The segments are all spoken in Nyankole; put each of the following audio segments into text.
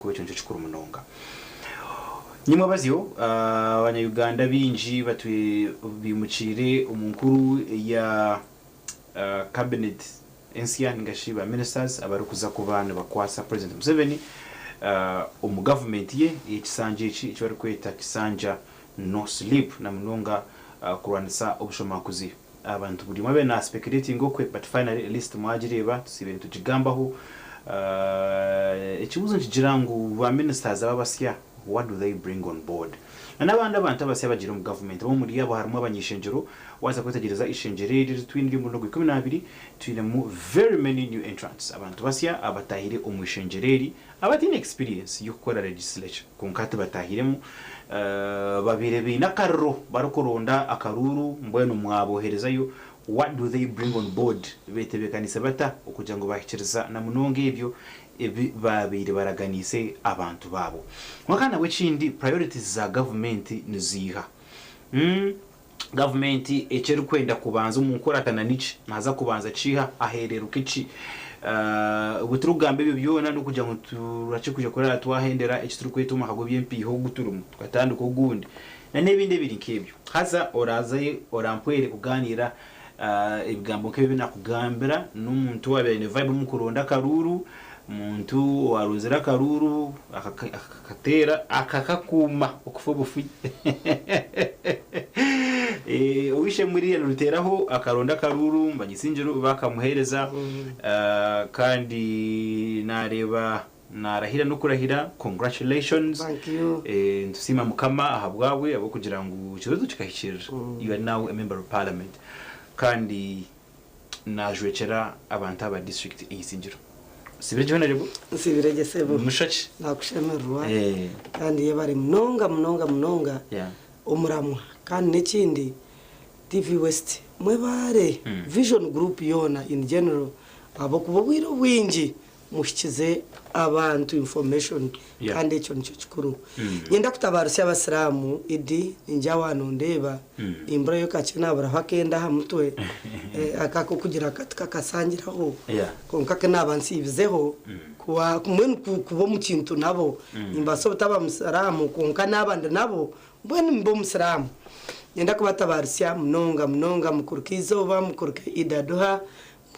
Kuba ekyo nikyo kikuru munonga. Nyimwabazyo, abanya Uganda baingi bimukiire omu nkuru ya cabinet ensya ninga shi ba ministers abarikuza kuba nibakwasa President Museveni omu government ye ey'ekisanja eki eki barikweta Kisanja No Sleep na munonga kurwanisa obushomankuzi. Abantu buri omwe abaire na speculatinga okwe but finally list mwagireeba tusiibe nitugigambaho. Ekibuuzo nikigira ngu ba ministers aba abasya what do they bring on board? Na n'abandi abantu abasya abagiire omu government abamwe omuri abo harimu abany'ishengyero, waaza kwetegyereza eishengyero eri eri twine ery'omurundi ogwa 12 twinemu very many new entrants, abantu basya abatahire omu ishengyero eri abataine experience y'okukora legislature kwonka hati batahiremu babaire baine akariro barikuronda akaruuru mbwenu mwaboherezayo what do they bring on board betebekanise bata okugira ngu bahikiriza namunonga ebyo ebi babaire baraganiise abantu baabo. Kwonka nabwo ekindi priorities za gavumenti niziiha? Gavumenti eki erikwenda kubanza omu nkoratana niki? Naaza kubanza kiiha? Aheereruke ki? Obu turikugamba ebyo byona n'okugira ngu turakye kwija kurara twahendera eki turikweta omwaka gw'eby'empiiha ogu turimu tukatandika ogundi n'ebindi ebiri nk'ebyo. Haza oraazeyo orampwere kugaaniira ebigambo nk'ebi ebi naakugambira n'omuntu owaabaire aine vibe omu kuronda akaruuru, omuntu owaaronzire akaruuru akakateera akakakuuma okufa obufi. Ow'eishe-emwe ririya niriteeraho akaronda akaruuru Banyisingiro baakamuheereza kandi naareeba naarahira n'okurahira congratulations. Thank you. Nitusiima Mukama ahabwawe ahabw'okugira ngu ekirooto kikahikiirira. You are now a member of parliament kandi Naajwekyera abantu aba disiturikiti ey'Isingiro. Osiibire gye Honourable? Nsiibire gye sebo. Musha ki? Nakushemererwa kandi yebare munonga munonga munonga omuramwa kandi n'ekindi TV West mwebaare Vision Group yoona in general ahabw'okuba obwire obwingi Muhikize abantu information kandi ekyo nikyo kikuru. Nyenda kutabarutsya abasiraamu Idi ningya waaba nondeeba nimburayo kakye naburaho akenda aha mutwe aka akokugira akati kakasangiraho kwonka ku naaba nsiibizeho mbwenu kuba omu kintu nabo nimbaasa obutaba musiraamu kwonka naaba ndi nabo mbwenu mbe omusiraamu. Nyenda kubatabarutsya munonga munonga mukuruka eizooba mukuruka Idi Aduha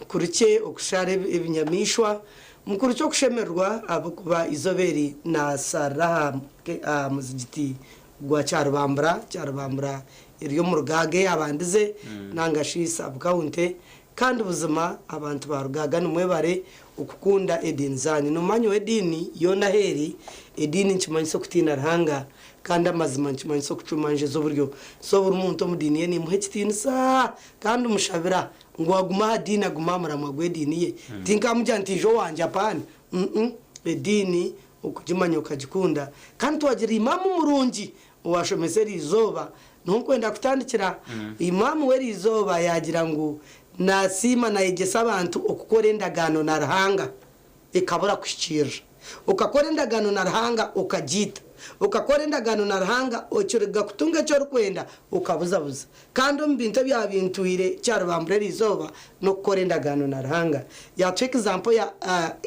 Mukurukye okushara ebinyamaishwa, mukurukye okushemererwa ahabw'okuba eizooba eri naasharira aha muzigiti gwa Kyarubambura, Kyarubambura eri omu Rugaaga eyaabandize nanga shi sub-county. Kandi buzima abantu ba Rugaaga nimwebare okukunda ediini zaanyu. Noomanya nyowe ediini yoona ahu eri, ediini nikimanyisa okutiina Ruhanga kandi amazima nikimanyisa okucwa emanja ez'oburyo. So buri muntu omu diini ye niimuha ekitiinisa kandi mushabira Ngu agume aha diini agume aha muramwa gw'ediini ye. Tinkamugira nti ija owangye apaana. Umm ediini okugimanya okagikunda. Kandi twagira imaamu murungi owashomesa eriizooba niho nkwenda kutandikira. Imaamu w'eriizooba yaagira ngu nasiima nayegyesa abantu okukora endagaano na Ruhanga ekabura kuhikiirira. Okakora endagaano na Ruhanga okagiita. Okakora endagaano na Ruhanga okiriga kutunga eki orikwenda okabuzabuza. Kandi omu bintu ebyabintwire kyaribambura eri izooba n'okukora endagaano na Ruhanga. Yaatuha example ya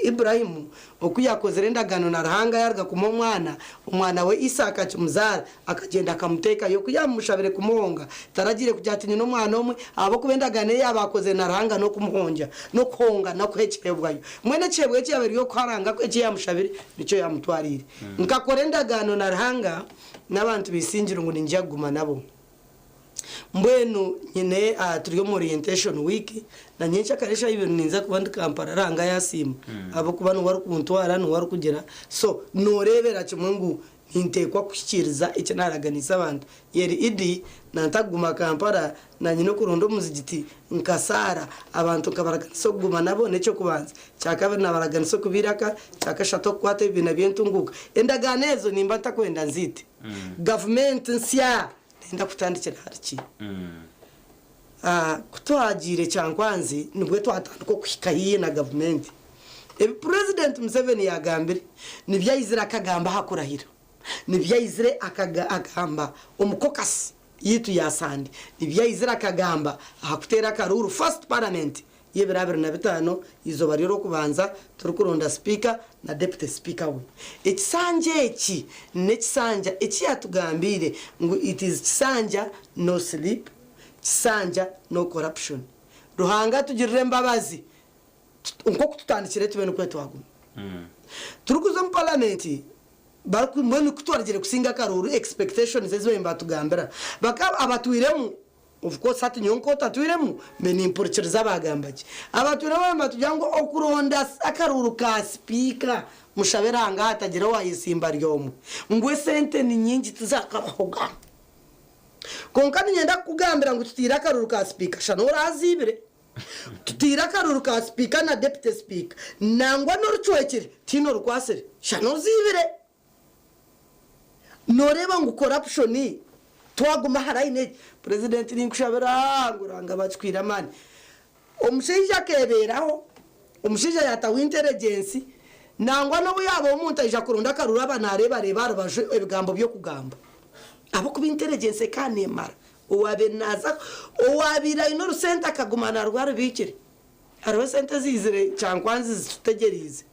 Iburahimu oku yakozire endagaano na Ruhanga yaruga kumuha omwana, omwana we Isaaka akimuzaara akagyenda akamuteekayo ku yamumushabire kumuhonga taragiire kugira ati nyine omwana omwe ahabw'okuba endagaano ei yaaba akozire na Ruhanga n'okumuhongya n'okuhonga n'okuha ekihebwayo. Mbwenu ekihebwayo eki yaabaire eri okuha Ruhanga eki yamushabire nikyo yamutwariire. Nkakora endagaano na Ruhanga n'abantu b'eisingiro ngu niinyija kuguma nabo. Mbwenu nyine turi omu orientation week na nyenkyakare eshaaha ibiri ninza kuba ndi Kampala Ruhanga yasiima ahabw'okuba niwe arikuntwara niwe arikugira so noreebera kimwe ngu ninteekwa kuhikiiriza eki naaraganiise abantu. Yeri Idi nantakuguma Kampala nanye n'okuronda omuzigiti nkasaara abantu nkabaraganisa okuguma nabo n'eky'okubanza. Ekyakabiri nabaraganisa okuba eiraka, ekyakashatu okukwata ebibiina by'entunguuka. Endagaano ezo nimba ntakwenda nziite. Gavumenti nsya Nenda kutandikira ahari ki? Ku twagiire Kyankwanzi nibwo twatandika okuhika haihi na gavumenti. Ebi Purezidenti Museveni yaagambire nibyo aizire akagamba aha kurahira. Nibyo aizire akagamba omu caucus yaitu ya Sande. Nibyo aizire akagamba aha kuteera akaruuru, first parliament. y'ebiro 25 eizooba ry'orwokubanza turikuronda sipiika na deputy sipiika we. Ekisanja eki n'ekisanja eki yaatugambiire ngu it is kisanja no sleep, kisanja no corruption. Ruhanga atugirire embabazi nk'oku tutandikire tube nikwo twaguma. Turikuza omu paramenti mbwenu ku twarugire kusinga akaruuru expectations ezi baabaire nibatugambira bakaba abatwiremu Of course hati nyowe nk'otatwiremu mbe nimpurikiriza bagamba gye. Abatwiremu baba nibatugira ngu okuronda akaruuru ka sipiika mushabe Ruhanga hatagira owayesimba ari omwe. Ngu esente ni nyingi tizakabahoga. Kwonka niinyenda kukugambira ngu tutaire akaruuru ka sipiika shana oraziibire. Tutaire akaruuru ka sipiika na deputy sipiika nangwa n'orucwekire tihaine orukwatsire shana oziibire. Noreeba ngu corruption twaguma aha line egi, president ninkushabira ngu Ruhanga bakikwire amaani. Omushaija akebeeraho, omushaija yataho intelligence nangwa nobu yaba omuntu aija kuronda akaruru aba nareebareeba aha rubaju ebigambo byokugamba ahabwokuba intelligence ekaba nemara. Owabaire naza, owabaire aine orusente akaguma narwo arubiikire. Hariho esente eziizire Kyankwanzi zitutegyereize.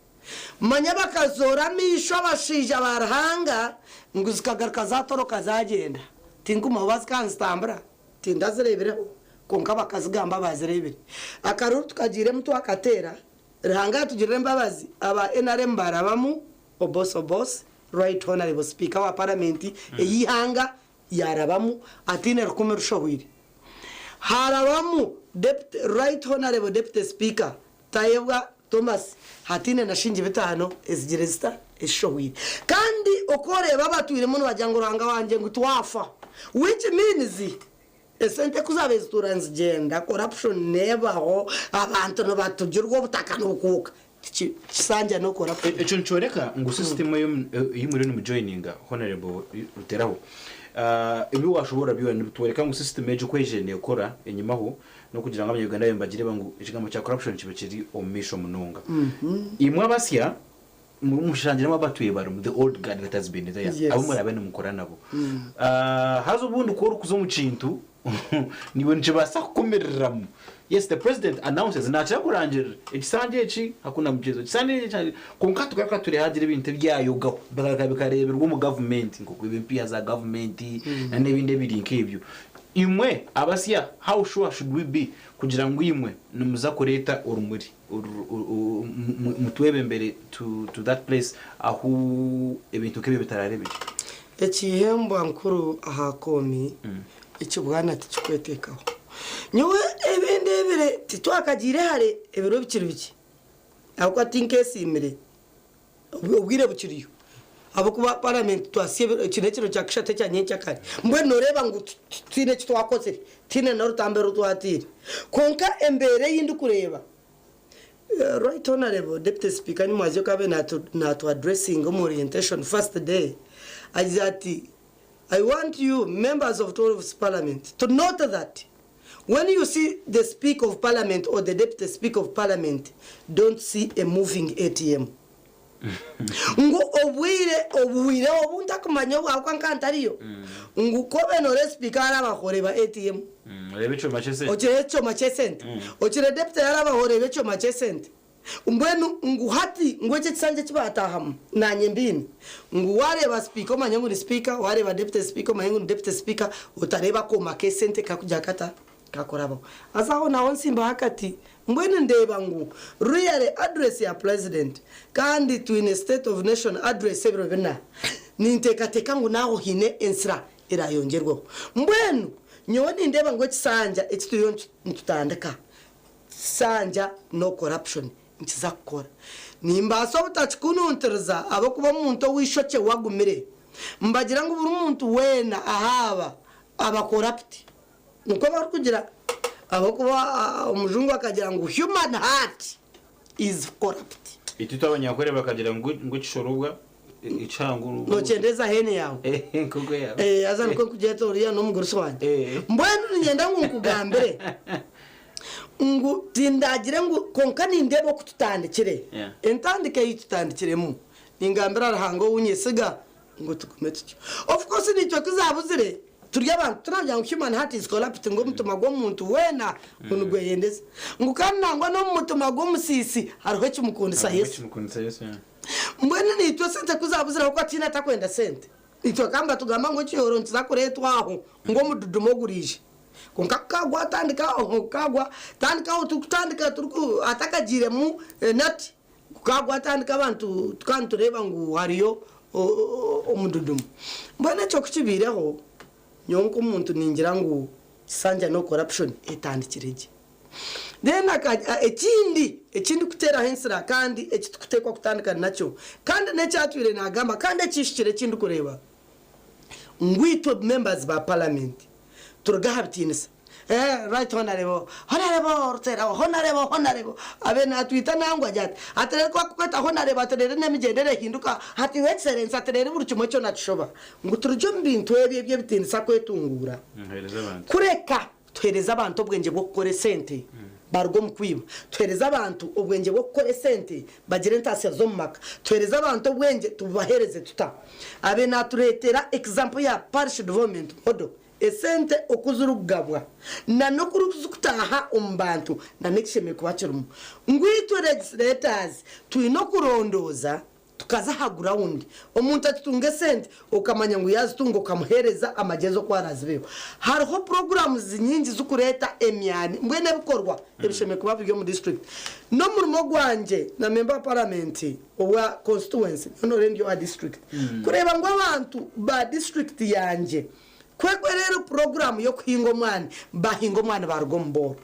Manya bakazoora amaisho abashaija ba Ruhanga ngu zikagaruka zatoroka zagyenda. Tinkumanya oba zikaba nizitambura, tindazireebireho kwonka bakazigamba baazireebire. Akaruru tukagiiremu twakateera, Ruhanga yatugirira embabazi aba nrm baarabamu, Oboth Oboth, Right Honourable Sipiika wa Paramenti ey'eihanga yaarabamu ataine rukumi rushohwire. Haarabamu Deputy Right Honourable Deputy Speaker Tayebwa Thomas hataine na shingi bitaano ezigire zita ezishohwire. Kandi oku oreeba abatwiremu nibagira ngu Ruhanga wangye ngu twafa which means esente ku zaabaire zituura nizigyenda corruption neebaho abantu nibatugirwa obutaka nibukuuka Kisanja no corruption. Ekyo nikyoreka ngu system ei muriyo nimujoininga Honourable Ruteraho ebi washoboorora byona nibitworeka ngu system egyo ku eijire nekora enyimaho nokugira ngu abanya Uganda babe nibagireeba ngu ekigambo kya corruption kibe kiri omu maisho munonga. Imwe abasya mushangiremu abatwire barimu the old guard that has been there abu muraabe nimukora nabo. Haza obundi ku orikuza omu kintu Naiwe nikibaasa kukumiriramu. Yes, the president announces, naakira kurangirira, ekisanja eki hakuna mchezo, ekisanja eki, kwonka tugaruka tureeba hagira ebintu ebyayogaho, bikagaruka bikareeberwa omu gavumenti nk'okwiba empiiha za gavumenti na n'ebindi ebiri nk'ebyo. Imwe abasya, how sure should we be kugira ngu imwe nimuza kureeta orumuri mutwebembere to to that place ahu ebintu nk'ebyo bitararebekye? Ekihembwa nkuru aha koomi ekibwana tikikweteekaho. Nyowe ebi ndeebire titwakagiire hare ebiro bikiri bikye ahabw'okuba tinkeesiimire obwire bukiriyo ahabw'okuba paramenti twasya eki n'ekiro kya kashatu ekya nyenkyakare mbwenu nooreeba ngu tihaine eki twakozire tihaine n'orutambi oru twataire kwonka embeera ei ndikureeba Right Honourable Deputy Speaker Nyimwazyo ku abaire natu addressinga omu orientation first day agize ati I want you members of 12th parliament to note that when you see the speaker of parliament or the deputy speaker of parliament don't see a moving ATM ngu obwire obuhwireho obu ntakumanya obu ahabw'okuba nka ntariyo ngu ku obe noreeba sipiika arabaho oreeba ATM Oreeba ekyoma ky'esente. Okireeba ekyoma ky'esente. Okireeba deputy yarabaho oreeba ekyoma ky'esente. Mbwenu ngu hati ngu eki ekisanja eki baataahamu naanye mbiine ngu waareeba sipiika omanye ngu ni sipiika, waareeba deputy sipiika omanye ngu ni deputy sipiika, otareeba akooma k'esente kakugira kata? Kakurabaho. Haza aho naho ntsimbaho akati Mbwenu ndeeba ngu really address ya President kandi twine State of Nation address ebiro bina, ninteekateeka ngu naaho haine ensira erayongyerweho. Mbwenu nyowe nindeeba ngu ekisanja eki turiyo nitutandika kisanja no corruption nikiza kukora. Nimbaasa obutakikununtriza ahabw'okuba omuntu ow'eishokye we agumire. Nibagira ngu buri muntu weena ahaaba aba corrupt. Nikwo barikugira ahabw'okuba omujungu akagira ngu human heart is corrupt. Itwe itwe abanyankore bakagira ngu ngu ekishorobwa ekihango. Nokyendeza heeni yaawe. Enkoko yaawe. Eh, haza nikwo nkugyeta oriya n'omugurusi wangye. Eh. Mbwenu niinyenda ngu nkugambire ngu tindagire ngu kwonka nindeeba oku tutandikire. Yeah. Entandika ei tutandikiremu ningambira Ruhanga ou nyesiga ngu tugume tutyo. Of course naitwe ku zaabuzire. Turi abantu, turagira ngu human heart is corrupt, ngu omutima gw'omuntu weena ngu nigweyendeza. Ngu kandi nangwa n'omu mutima gw'omusiisi hariho ekimukundisa Yesu. Mbwenu naitwe esente ku zaabuzire ahabw'okuba tihaine atakwenda sente. Itwe ka nibatugamba ngu ekihooro nikiza kureetwa aho ngu omududumo guriija. Kwonka ku kaagwatandika aho, ku kaagwatandika aho turikutandika turiku hatakagiiremu nati. Ku kaagwatandika abantu tukaba nitureeba ngu hariyo omududumo. Mbwenu ekyo ku kibaireho, nyowe nk'omuntu ningira ngu Kisanja no corruption etandikire gye. Then ekindi eki ndikuteeraho ensira kandi eki turikuteekwa kutandika nakyo kandi n'eki atwire naagamba kandi ekihikire eki ndikureeba, ngu itwe members ba parliament turuge aha bitiinisa. Eh, right honourable, honourable Ruteraho, honourable, honourable, abe natwita nangwa agye ati, ati reero ku bakukweta honourable ati reero n'emigyendere ehinduka, ati your excellency ati reero buri kimwe kyona kishoba. Ngu turugye omu bintu ebyo eby'ebitiinisa kwetunguura, kureka tuheereze abantu obwengye bw'okukora esente baruge omu kwiba, tuheereze abantu obwengye bw'okukora esente bagire entaasya z'omu maka, tuheereze abantu obwengye tububaheereze tuta? Abe natureetera example ya parish development model. Esente oku zirikugabwa na n'oku zirikutaaha omu bantu na n'ekishemereire kuba kirimu. Ngu itwe legislators twine okurondooza tukaza aha ground omuntu akitunga esente okamanya ngu yazitunga okamuheereza amagyezi oku arazibeho. Hariho programs nyingi zikureeta emyani mbwenu ebikorwa ebishemereire kuba biri omu district. N'omurimo gwangye na member wa parliament owa constituency nyowe noreeba ndi owa district kureeba ngu abantu ba district yangye Kwekwe reero puroguraamu y'okuhinga omwani, bahinga omwani baruga omu booro.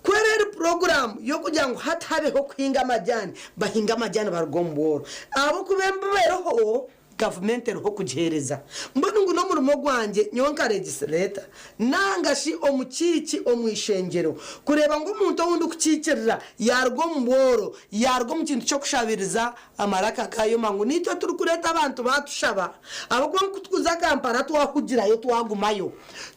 Kwe reero puroguraamu y'okugira ngu hati habeho okuhinga amajani, bahinga amajani baruga omu bworo. Ahabw'okuba embibo eriho, gavumenti eriho kugiheereza. Mbwenu ngu n'omurimo gwangye nyowe nka legislator nanga shi omukiiki omu ishengyero kureeba ngu omuntu ou ndikukiikirira yaaruga omu bworo, yaaruga omu kintu ky'okushabiriza Amaraka gayoma ngu nitwe turikureeta abantu batushaba ahabw'okuba nku tukuza Kampala twahugirayo twagumayo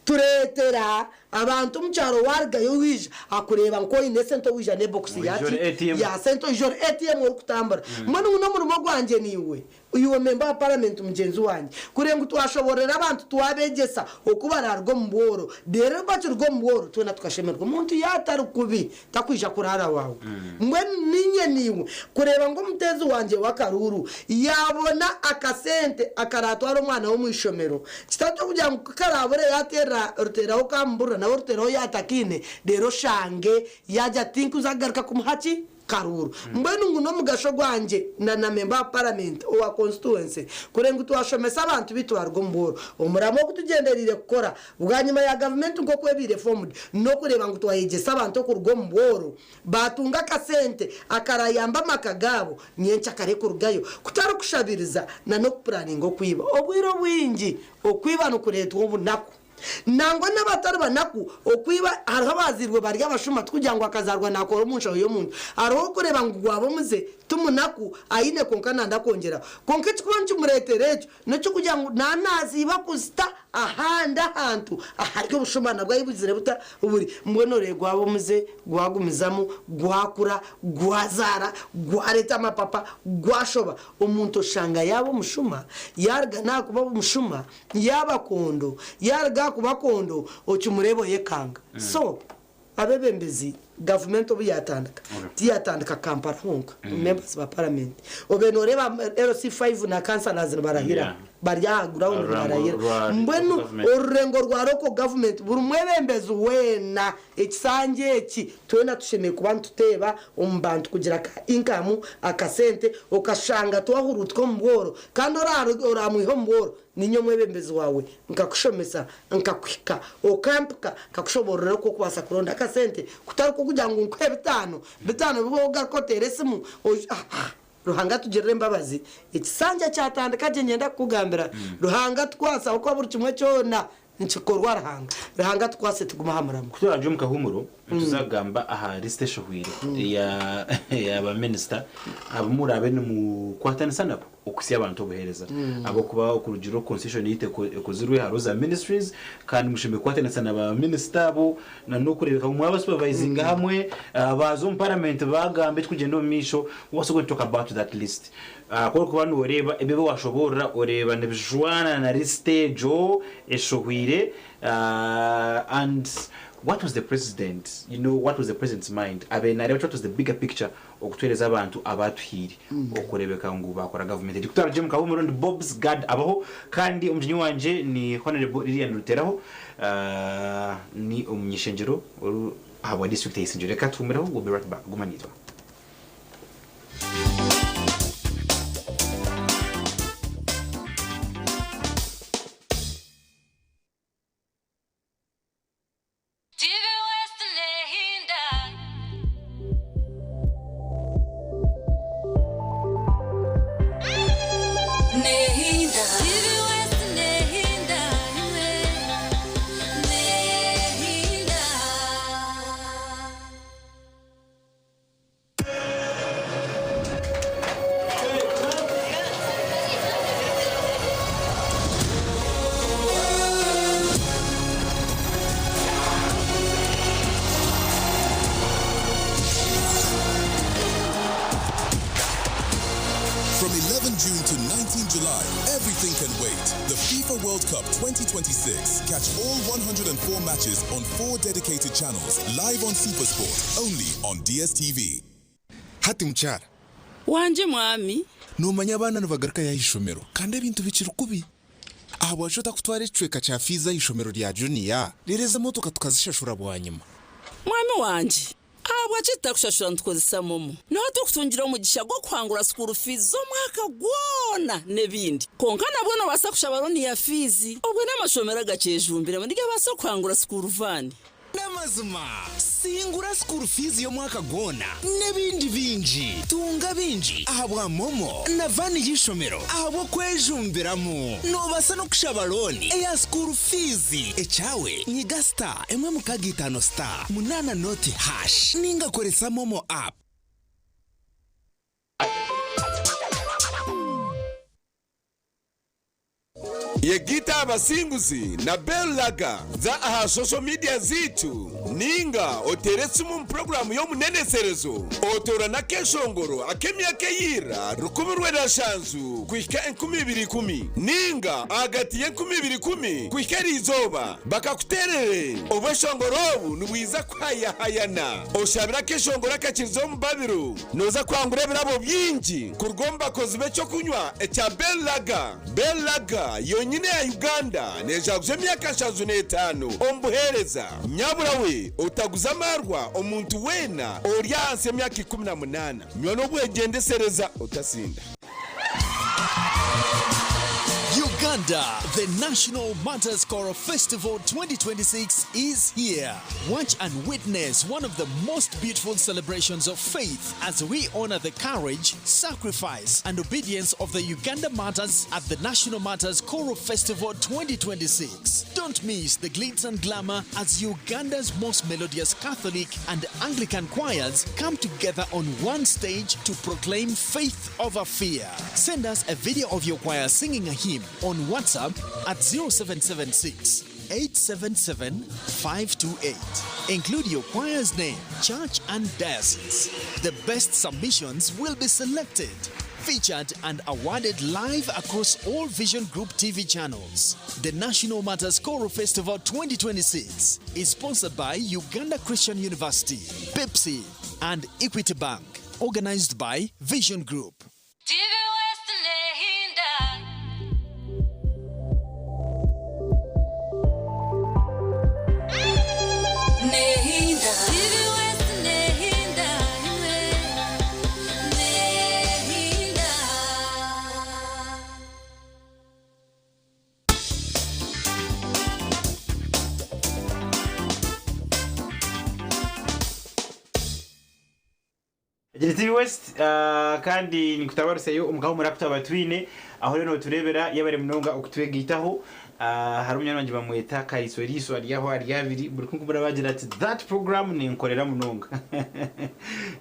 tureetera abantu omu kyaro warugayo waija akureeba nk'oine esente owaija n'ebokisi yaki ya sente oija ori ATM orikutambura mbwenu ngu n'omurimo gwangye naiwe iwe memba wa paramenti mugyenzi wangye kureba ngu twashobororera abantu twabegyesa oku bararuga omu bworo reero bakiruga omu bworo twena tukashemererwa omuntu yaatari kubi Takwija kuraara waawe. Mbwenu niinye naiwe kureeba ngu omuteezi wangye w'akaruuru yaabona akasente akaraatware omwana we omu ishomero. Kitari ky'okugira ngu ku karaabure yaateerera Ruteeraho kamuburira nawe Ruteeraho yaatakaine reero oshange yaagira ati tinkuza kugaruka kumuha ki? Karuuru. Mbwenu ngu n'omugasho gwangye na na memba wa paramenti owa konsituwense kureeba ngu twashomesa abantu beitu baaruga omu bworo. Omuramwa ogu tugyendereire kukora Bwanyima ya gavumenti nk'oku ebaire formed n'okureeba ngu twayegyesa abantu okuruga omu bworo baatunga akasente akarayambe amaka gaabo nyenkyakare kurugayo kutari kushabiriza na n'okupuraninga okwiba. Obwire obwingi okwiba nikureetwa obunaku. Nangwa n'abatari banaku okwiba hariho abaazairwe bari abashuma tikugira ngu akazaarwa naakora omu nshaho y'omuntu. Hariho orikureeba ngu gwaba omuze ti munaku aine kwonka nanda kwongyeraho. Kwonka ekirikuba nikimureetera ekyo N'eky'okugira ngu naanaaziiba kuzita ahandi ahantu ahari obushuma nabwo ahi buzire buta buri. Mbwenu oreeba gwaba omuze, gwagumizamu, gwakura, gwazaara, gwareeta amapapa, gwashoba. Omuntu oshanga yaaba omushuma, yaaruga n'aha kuba omushuma, yaaba kondo, yaaruga aha kuba kondo, okimureeba oyekanga. So, Abebembezi, gavumenti obu yatandika, tiyatandika Kampala honka, members ba parliament. Obaire noreeba LC5 na councillors nibarahira, bari aha ground nibarahira. Mbwenu orurengo rwa local government, buri mwebembezi weena ekisanja eki twena tushemereire kuba nituteeba omu bantu kugira ka income, akasente, okashanga twahuruutuka omu bworo kandi oramwiha omu bworo Niinye omwebembezi waawe, nkakushomesa, nkakuhika, okampika, nkakushoboororera oku orikubaasa kuronda akasente, kutari kw'okugira ngu nkuhe bitaano, bitaano bibe ogaruke oteere esimu, oije, ah-ah. Ruhanga atugirire embabazi. Ekisanja kyatandika gye niinyenda kukugambira, Ruhanga atukwase ahabw'okuba buri kimwe kyona nikikorwa Ruhanga. Ruhanga atukwase tugume aha muramwa. Ku turaagye omu kahuumuro, nituza kugamba aha lisiti eshohweire eya baminisita abu muraabe nimukwatanisa nabo. Okuhitsya abantu obuheereza ahabw'okuba okurugiirira oku constitution yaitu ekozirwe hariho za ministries kandi mushemereire kukwatanisa na ba minisita abo na n'okureebeka ngu mwaba supervisinga hamwe baaza omu parliament baagamba ekirikugyenda omu maisho we are also going to talk about that list. Ku orikuba nooreeba ebi ebi waashoboorora oreeba nibijwana na list egyo eshohwire. Ekyabaire and what was the president you know what was the president's mind abaire nareeba ki what was the bigger picture okutuheereza abantu abatuhaire okureebeka ngu baakora gavumenti egi. Kutwarugye omu kahuumuro ndi Bobs Gad Abaho kandi omugyenyi wangye ni Honourable Lilian Ruteraho ni omuny'ishengyero ahabwa disiturikiti ya Isingiro. Reka tuhuumureho we'll be right back guma naitwe. TV West nehinda. Nehinda. TV West nehinda imwe. Nehinda. From 11 June to 19 July, everything can wait. The FIFA World Cup 2026. Catch all 104 matches on four dedicated channels, live on SuperSport, only on DSTV. Hati mukyara. Wangye mwami. Noomanya abaana nibagarukayo aha ishomero kandi ebintu bikiri kubi. Ahabwaki otakutwara ekicweka kya fiizi aha ishomero rya juniya reero ezi emotoka tukazishashura bwanyima? Mwami wangye, ahabwaki tutakushashura nitukozesa momo? Niho turikutungira omugisha gw'okuhangura sukuuru fiizi z'omwaka gwona n'ebindi. Kwonka nabwo noobaasa kushaba looni ya fiizi obwo n'amashomero agakyejumbiremu nigabaasa kuhangura sukuuru vaani. N'amazima, singura school fees y'omwaka gwona n'ebindi bingi. Tunga bingi ahabwa MoMo na vaani y'eishomero ahabw'okwejumbiramu. Noobaasa n'okushaba looni eya school fees. Ekyawe nyiga star emwe mukaaga itaano star munaana nooti hash ninga koresa MoMo app. Yegita abasinguzi na Bell Lager za aha social media ziitu ninga oteere esimu omu puroguraamu y'omuneneserezo otoorane akeshongoro ak'emyaka eya ira 1970 kuhika 2010 ninga ahagati y'enkumi ibiri ikumi kuhika eriizooba bakakuteerere. Obweshongoro obu nibwiza kuhayahayana. Oshabire akeshongoro akakirize omu babiro nooza kuhangura ebirabo bingi kuruga omu bakozi b'ekyokunywa ekya Bell Lager. Bell Lager yonyine ya Uganda nejaguza emyaka 75 omu buheereza. Nyabura we otaguza amaarwa omuntu weena ori ahansi y'emyaka 18. Nywa n'obwegyendesereza otasinda. Uganda, the National Martyrs Choral Festival 2026 is here. Watch and witness one of the most beautiful celebrations of faith as we honor the courage, sacrifice, and obedience of the Uganda Martyrs at the National Martyrs Choral Festival 2026. Don't miss the glitz and glamour as Uganda's most melodious Catholic and Anglican choirs come together on one stage to proclaim faith over fear. Send us a video of your choir singing a hymn on WhatsApp at 0776 877 528. Include your choir's name, church, and diocese. The best submissions will be selected, featured, and awarded live across all Vision Group TV channels. The National Martyrs Choral Festival 2026 is sponsored by Uganda Christian University, Pepsi, and Equity Bank. Organized by Vision Group. TV West nehinda. Nehinda. TV West nehinda imwe. Nehinda. Gira TV West kandi nikutabaruseyo omu kahumura aku twaba twine aho rero notureebera yebare munonga okutwegaitaho hariho munywani wangye bamweta Kariso Riiso ari aho ari abiri buri ku nkumuraba agira ati that program nenkorera munonga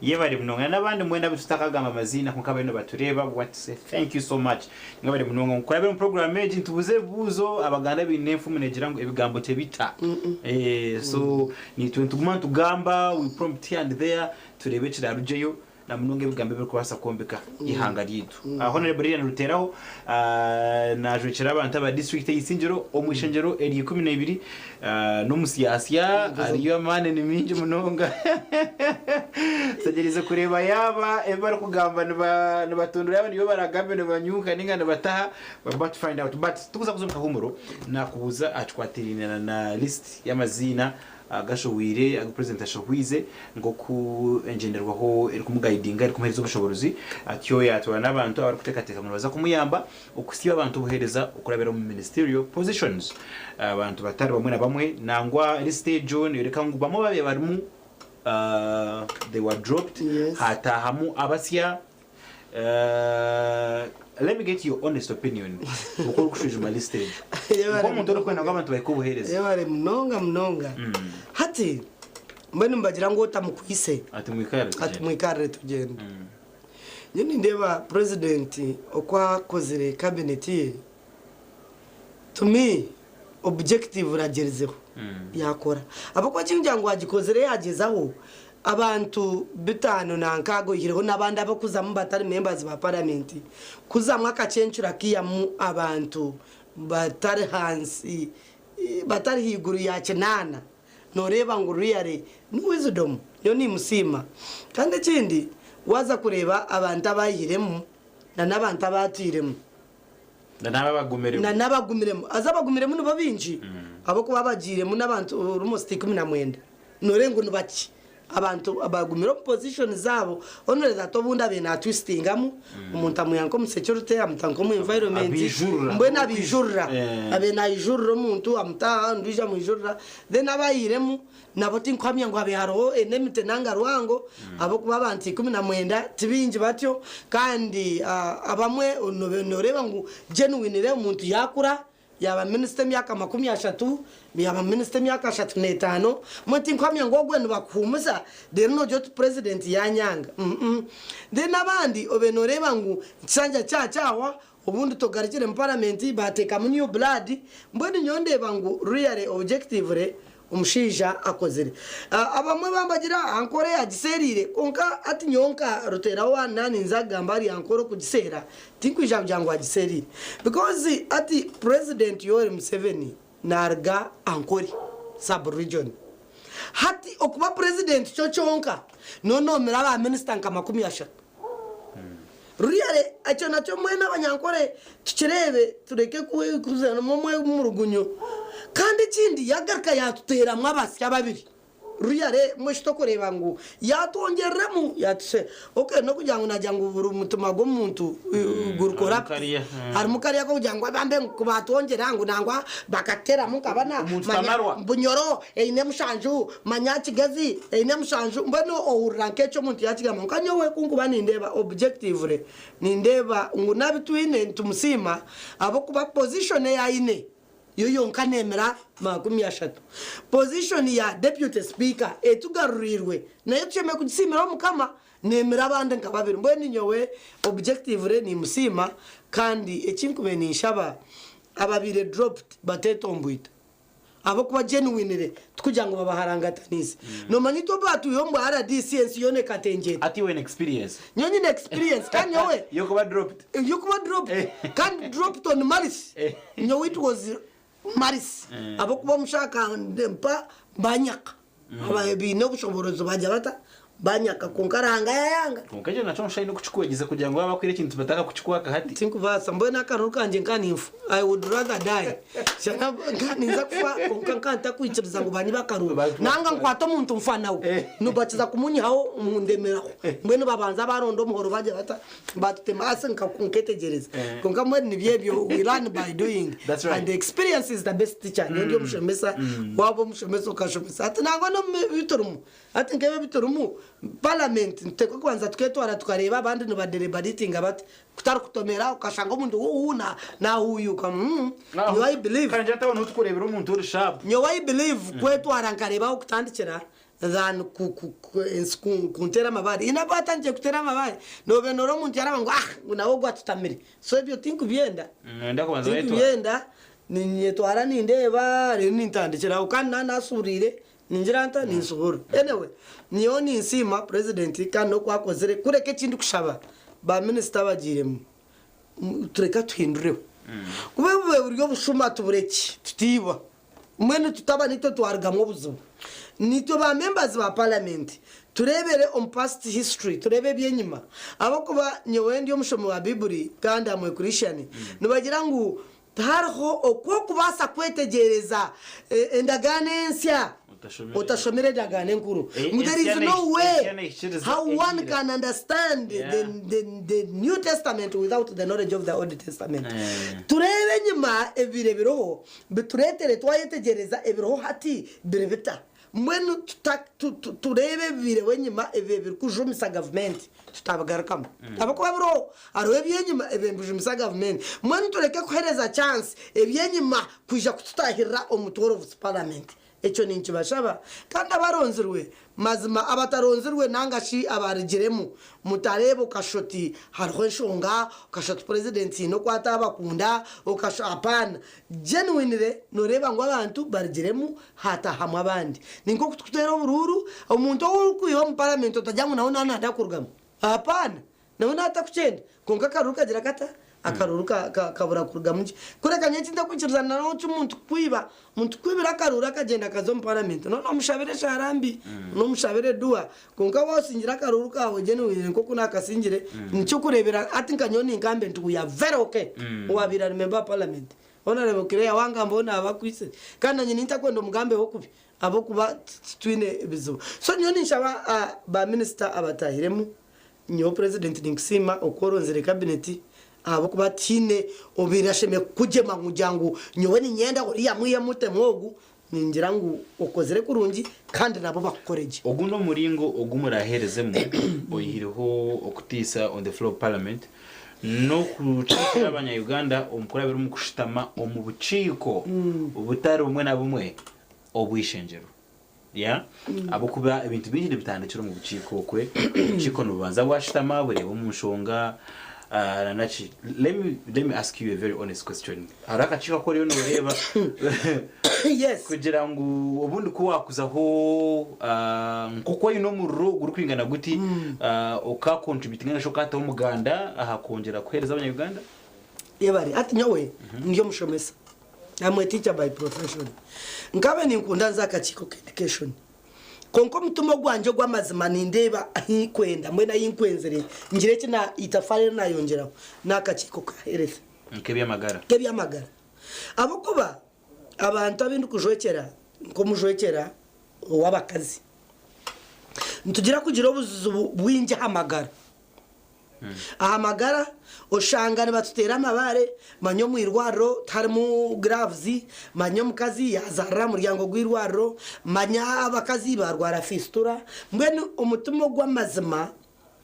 yebare munonga n'abandi mwena abu tutakagamba amaziina kwonka bariyo nibatureeba we want to say thank you so much mwebare munonga nkurabira omu program egi nitubuuza ebibuuzo abaganda baine enfumu negira ngu ebigambo tebita so nitwe nituguma nitugamba we prompt here and there Tureebe ekiraarugyeyo. Na munonga ebigambo ebirikubaasa kwombeka eihanga ryaitu. Honourable Lilian Ruteraho najwekyera abantu aba disiturikiti ey'Isingiro omu ishengyero erya 12 n'omusyasya ariyo amaani ni maingi munonga. Tutegyereize kureeba yaaba ebi barikugamba nibatondora yaaba nibyo baragambe nibanyuuka ninga nibataha we're about to find out but tukuza kuza omu kahuumuro nakubuuza aha kikwatiraine na list y'amaziina agashohwire agu purezidenti ashohwize nk'oku engyenderwaho erikumugayidinga erikumuheereza obushoboorozi atyo yaatoora n'abantu abarikuteekateeka ngu nibaza kumuyamba okuhitsya abantu obuheereza okurabira omu ministerial positions abantu batari bamwe na bamwe nangwa lisiti egyo neyoreka ngu bamwe ababaire barimu they were dropped haataahamu abasya Let me get your honest opinion oku orikushwijuma list egyo nk'omuntu orikwenda ngu abantu bahike obuheereza. Yebare munonga munonga. Hati mbwenu nibagira ngu otamukwise Ati mwikarire ati tugyende. mwikarire tugyende. Nyowe nindeeba president oku akozire cabinet ye to me objective ragyerizeho yakora ahabw'okuba ekinkugira ngu agikozire yagyezaho abantu bitaano na nkaaga oihireho n'abandi abarikuzamu batari members ba parliament kuzamu akacencuro akaihamu abantu batari hansi batari haiguru ya kinaana noreeba ngu really ni wisdom nyowe nimusiima kandi ekindi waaza kureeba abantu abaihiremu na n'abantu abaatwiremu. Na n'abo abagumiremu. Na n'abagumiremu. Haza abagumiremu nibo baingi ahabw'okuba abagiiremu n'abantu almost 19. Nooreeba ngu ni bakye abantu abagumire omu position zaabo. Only that obundi abaire naatwistingamu, omuntu amwiha nk'omu security amuta nk'omu environment, Abaijurura. mbwenu abaijurira. Abaire naijurira omuntu amuta aha, ondiijo amwijurira. Then abaihiremu Nabo tinkuhamya ngu habe hariho enmity nanga rwango ahabw'okuba abantu 19 ti baingi batyo kandi abamwe noreeba ngu genuinely omuntu yakura yaba minisita emyaka 30, yaba minisita emyaka 35, mbwenu tinkuhamya ngu ogwe nibakuhuumuza reero nogira oti purezidenti yanyanga. Then abandi obe noreeba ngu ekishanja kyaba kyahwa obundi togarukire mu paramenti bateekamu new blood, mbwenu nyowe ndeeba ngu really objectively Omushaija akozire. Abamwe bambagira Ankole agiseeriire kwonka hati nyowe nka Ruteeraho wa naaba ninza kugamba ahari Ankole okugiseera tinkwija kugira ngu agiseeriire because hati President Yoweri Museveni naruga Ankole sub region. Hati okuba President kyo kyonka nonomera ba minisita nka 30. Really ekyo nakyo mbwenu abanyankore tukireebe tureke kuzanamu omwemurugunyo. Kandi ekindi yagaruka yatuteeramu abasya babiri. Really mbwenu shi tokureeba ngu yatwongyereremu yatuse okay n'okugira ngu nagira ngu buri mutima gw'omuntu guri corrupt. Harimu kariya k'okugira ngu bambe ngu kubatwongyera ngu nangwa bakatuteramu nkaba na Omuntu manya tamarwa. Bunyoro eine mushanju manya Kigezi eine mushanju mbwenu ohurira nk'ekyo omuntu yakigamba kwonka nyowe ku nkuba nindeeba objectively nindeeba ngu n'abi twine nitumusiima ahabw'okuba position ei aine yo yonka neemira 30. Position ya deputy speaker etugaruriirwe nayo tushemereire kugisiimiraho Mukama neemira abandi nka babiri mbwenu nyowe objectively nimusiima kandi eki nkubaire ninshaba ababaire dropped batetomboita. Ahabw'okuba genuinely tikugira ngu babaharangataniise. Noomanya itwe obu baatwiha omu bwa rdc ensi yoona ekatengyeta. Ati iwe oyine experience. Nyowe nyine experience kandi nyowe. Y'okuba dropped. Y'okuba dropped. Kandi dropped on malice. Nyowe it was malice. Ahabw'okuba omushaho akampa banyaka. Abaine obushoboorozi bagira bata? Banyaka kwonka Ruhanga yayanga. Kwonka ekyo nakyo omushaija aine kukikwegyesa kugira ngu waaba akwire ekintu batakakukikwaka hati. Tinkubaasa mbwenu akaruru kangye nka ninfa I would rather die shana nka ninza kufa kwonka nka ntakwikiriza ngu banyibe akaruru nanga nkwate omuntu nfa nawe nibakiza kumunyihaho ndemeraho mbwenu babanza baronda omuhoro bagira bata batutema aasi nketegyereza kwonka mbwenu nibyo ebyo we learn by doing That's right. and experience is the best teacher nyowe ndi omushomesa waaba omushomesa okashomesa hati nangwa n'omu biturimu Hati nk'ebi ebi turimu, paramenti nituteekwa kubanza tuketwara tukareeba abandi nibadelibaritinga bata, kutari kutomera okashanga omuntu huu nahuuyuka mm nyowe I believe. Kandi hati aho niho turikureebera omuntu ori sharp. Nyowe I believe kwetwara nkareeba ah'okutandikira than ensi kunteera amabaare. Haine abu batandikire kuteera amabaare nooba noreeba omuntu yaraba ngu ah ngu nawe ogu atutamire. So ebyo tinkubyenda. Noyenda kubanza wayetwara. Tinkubyenda, ninyetwara nindeeba reero nintandikira aho kandi naaba nasuuriire. Ningira nta? Ninshuhura. Anyway, nyowe ninsiima president kandi n'oku akozire kureka eki ndikushaba ba minisita abagiiremu tureke tuhindureho. Kuba bube buri obushuma tuburekye tutiiba. Mbwenu tutaba nitwe twarugamu obuzibu. Nitwe ba members ba parliament turebere omu past history turebe ebyenyima ahabwokuba nyowe ndi omushomi wa bibuli kandi am a Christian nibagira ngu Tihariho oku orikubaasa kwetegyereza endagaano ensya otashomire endagaano enkuru. Ngu there is no way how one can understand the New Testament without the knowledge of the Old Testament. Tureebe enyima ebibaire biriho bitureetere twayetegyereza ebiriho hati biri bita. Mbwenu tureebe ebibaireho enyima ebibaire birikujumisa gavumenti tutabigarukamu. Ahabw'okuba biriho, hariho eby'enyima ebibaire nibijumisa gavumenti. Mbwenu tureke kuheereza chance eby'enyima kwija kututaahirira omu tworovusi paramenti. Ekyo ninkibashaba. Kandi abaronzirwe, mazima abataronzirwe nanga shi abarugiremu, mutareeba okashusha oti hariho enshonga, okashusha oti purezidenti haine oku atabakunda, okashusha, apaana. Genuinely noreeba ngu abantu barugiremu haatahamu abandi. Ni nk'oku turikuteera oburuuru, omuntu ou orikwiha omu paramenti otagira ngu nawe naananda kurugamu. Apaana! Nawe naaba atakukyenda. Kwonka akaruuru kagira kata? Akaruuru kabura kurugamu gye. Kureka nyowe eki ntarikwikirizana nawe ky'omuntu kukwiba. Omuntu kukwibira akaruuru akagyenda akaza omu paramenti, nooba noomushabira eshaara mbi, noomushabira eduwa. Kwonka waaba osingire akaruuru kaawe genuinely nk'oku naakasingire, nikyo orikureebera hati nka nyowe ningambe nti we are very okay owaabaire ari member wa paramenti. Honourable Claire wangamba naaba akwitsire kandi nanye nintakwenda omugambeho kubi ahabw'okuba titwine bizibu. So nyowe ninshaba ba minisita abatahiremu, nyowe president ninkusiima oku oronzire cabinet ahabw'okuba tihaine obaire ashemereire kukugyema ngu kugira ngu nyowe ninyenda oriya mwihemu mutemu ogu, ningira ngu okozire kurungi kandi nabo bakukore gye. Ogu n'omuringo ogu muraheerezemu oyihireho okutiisa on the floor of parliament n'okukiikirira abanya Uganda omu kurabira omu kushutama omu bukiiko butari bumwe na bumwe obw'eishengyero. Yeah? Ahabw'okuba ebintu bingi nibitandikira omu bukiiko okwe, obukiiko nibubanza bwashutama bureeba omu nshonga ah, na naki. Let me, let me ask you a very honest question. Hariho akakiiko aku oriyo nooreeba Yes. kugira ngu obundi ku waakuzaho ah, nk'oku oine omuriro gurikwingana guti ah, oka contributinga ninga shi okataho omuganda aha kwongyera kuheereza abanya-Uganda? Yebare. Hati nyowe ndi omushomesa. I'm a teacher by profession. Nkabe ninkunda nze akakiiko ka education. Kwonka omutima ogwangye ogw'amazima nindeeba ahi nkwenda mbwenu ahi nkwenzire ngire eki na itafaari eri nayongyeraho n'akakiiko ka health. Nk'eby'amagara. Nk'eby'amagara. Ahabw'okuba abantu abu ndikujwekyera nk'omujwekyera ow'abakazi, nitugira kugira obuzibu bwingi aha magara. Aha magara oshanga nibatuteera amabaare, manya omu irwariro tiharimu gloves, manya omukazi yaazaarira aha muryango gw'eirwariro, manya abakazi baarwara fistula. Mbwenu omutima ogw'amazima